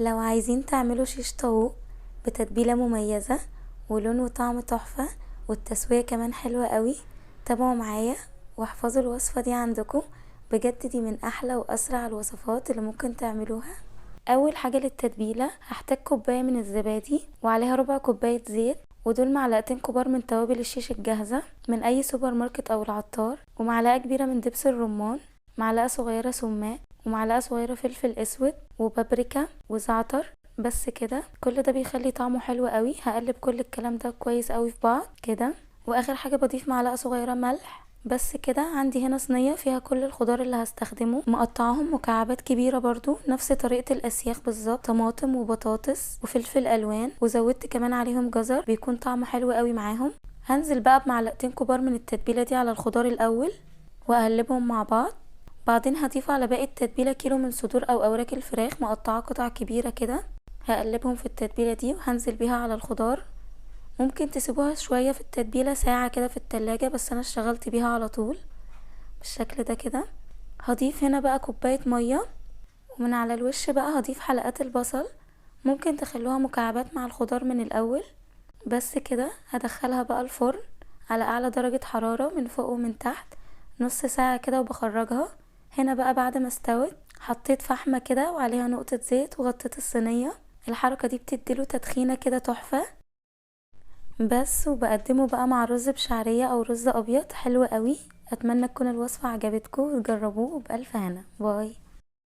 لو عايزين تعملوا شيش طاووق بتتبيلة مميزة ولون وطعم تحفة والتسوية كمان حلوة قوي، تابعوا معايا واحفظوا الوصفة دي عندكم، بجد دي من احلى واسرع الوصفات اللي ممكن تعملوها. اول حاجة للتتبيلة هحتاج كوباية من الزبادي وعليها ربع كوباية زيت، ودول معلقتين كبار من توابل الشيش الجاهزة من اي سوبر ماركت او العطار، ومعلقة كبيرة من دبس الرمان، معلقة صغيرة سماق، ومعلقة صغيرة فلفل اسود وبابريكا وزعتر. بس كده، كل ده بيخلي طعمه حلو قوي. هقلب كل الكلام ده كويس قوي في بعض كده، واخر حاجة بضيف معلقة صغيرة ملح. بس كده. عندي هنا صينية فيها كل الخضار اللي هستخدمه، مقطعاهم مكعبات كبيرة برضو نفس طريقة الاسياخ بالظبط، طماطم وبطاطس وفلفل الوان، وزودت كمان عليهم جزر، بيكون طعمه حلو قوي معاهم. هنزل بقى بمعلقتين كبار من التتبيلة دي على الخضار الاول واقلبهم مع بعض. بعدين هضيف على باقي التتبيلة كيلو من صدور او اوراق الفراخ مقطعة قطع كبيرة كده، هقلبهم في التتبيلة دي وهنزل بيها على الخضار. ممكن تسيبوها شوية في التتبيلة ساعة كده في التلاجة، بس انا اشتغلت بيها على طول بالشكل ده كده. هضيف هنا بقى كوباية مية، ومن على الوش بقى هضيف حلقات البصل، ممكن تخلوها مكعبات مع الخضار من الاول. بس كده. هدخلها بقى الفرن على اعلى درجة حرارة من فوق ومن تحت نص ساعة كده وبخرجها. هنا بقى بعد ما استوت حطيت فحمة كده وعليها نقطة زيت وغطيت الصينية. الحركة دي بتديله تدخينة كده تحفة. بس وبقدمه بقى مع رز بشعرية او رز ابيض، حلو قوي. اتمنى تكون الوصفة عجبتكم وتجربوه، وبألف هنا. باي.